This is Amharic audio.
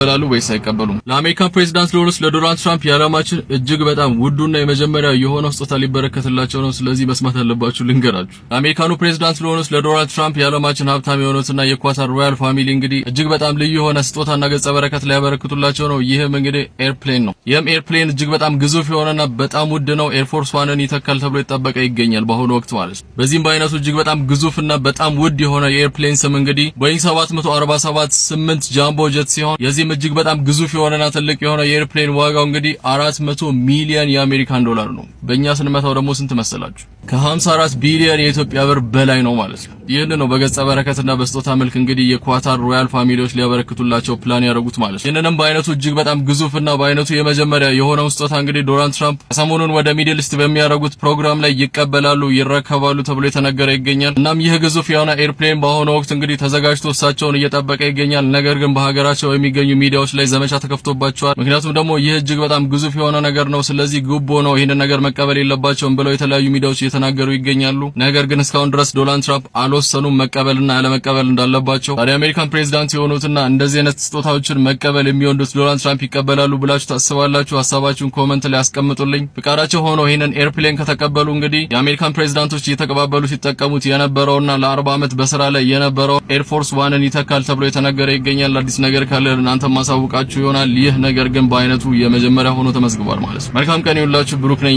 ይቀበላሉ ወይስ አይቀበሉም? ለአሜሪካን ፕሬዚዳንት ለሆኑት ለዶናልድ ትራምፕ የዓለማችን እጅግ በጣም ውዱና የመጀመሪያው የሆነው ስጦታ ሊበረከትላቸው ነው። ስለዚህ መስማት አለባችሁ፣ ልንገራችሁ። ለአሜሪካኑ ፕሬዚዳንት ለሆኑት ለዶናልድ ትራምፕ የዓለማችን ሀብታም የሆኑትና የኳታር royal family እንግዲህ እጅግ በጣም ልዩ የሆነ ስጦታና ገጸ በረከት ሊያበረክቱላቸው ነው። ይህም እንግዲህ airplane ነው። ይህም airplane እጅግ በጣም ግዙፍ የሆነና በጣም ውድ ነው። Air Force One ን ይተካል ተብሎ ይጠበቀ ይገኛል በአሁኑ ወቅት ማለት ነው። በዚህም በአይነቱ እጅግ በጣም ግዙፍና በጣም ውድ የሆነ የ airplane ስም እንግዲህ ቦይንግ 747 8 jumbo jet ሲሆን የዚህም እጅግ በጣም ግዙፍ የሆነና ትልቅ የሆነ የ airplane ዋጋው እንግዲህ 400 ሚሊዮን የአሜሪካን ዶላር ነው። በእኛ ስንመታው ደግሞ ስንት መሰላችሁ? ከ54 ቢሊዮን የኢትዮጵያ ብር በላይ ነው ማለት ነው። ይህን ነው በገጸ በረከትና በስጦታ መልክ እንግዲህ የኳታር royal family ዎች ሊያበረክቱላቸው ፕላን ያደረጉት ማለት ነው። ይህንንም በአይነቱ እጅግ በጣም ግዙፍና በአይነቱ የመጀመሪያ የሆነው ስጦታ እንግዲህ ዶናልድ ትራምፕ ሰሞኑን ወደ Middle East በሚያደርጉት ፕሮግራም ላይ ይቀበላሉ፣ ይረከባሉ ተብሎ የተነገረ ይገኛል። እናም ይህ ግዙፍ የሆነ airplane በአሁኑ ወቅት እንግዲህ ተዘጋጅቶ እሳቸውን እየጠበቀ ይገኛል። ነገር ግን በሀገራቸው የሚገኙ ሚዲያዎች ላይ ዘመቻ ተከፍቶባቸዋል። ምክንያቱም ደግሞ ይህ እጅግ በጣም ግዙፍ የሆነ ነገር ነው፣ ስለዚህ ጉቦ ነው፣ ይህንን ነገር መቀበል የለባቸውም ብለው የተለያዩ ሚዲያዎች እየተናገሩ ይገኛሉ። ነገር ግን እስካሁን ድረስ ዶናልድ ትራምፕ አልወሰኑም መቀበልና አለመቀበል እንዳለባቸው። ታዲያ የአሜሪካን ፕሬዚዳንት የሆኑትና እንደዚህ አይነት ስጦታዎችን መቀበል የሚወዱት ዶናልድ ትራምፕ ይቀበላሉ ብላችሁ ታስባላችሁ? ሀሳባችሁን comment ላይ አስቀምጡልኝ። ፍቃዳቸው ሆኖ ይህንን airplane ከተቀበሉ እንግዲህ የአሜሪካን ፕሬዚዳንቶች እየተቀባበሉ ሲጠቀሙት የነበረውና ለ40 ዓመት በስራ ላይ የነበረው Air Force One ን ይተካል ተብሎ የተነገረ ይገኛል። አዲስ ነገር ካለ እናንተ ማሳውቃችሁ ይሆናል። ይህ ነገር ግን በአይነቱ የመጀመሪያ ሆኖ ተመዝግቧል ማለት ነው። መልካም ቀን ይሁንላችሁ። ብሩክ ነኝ።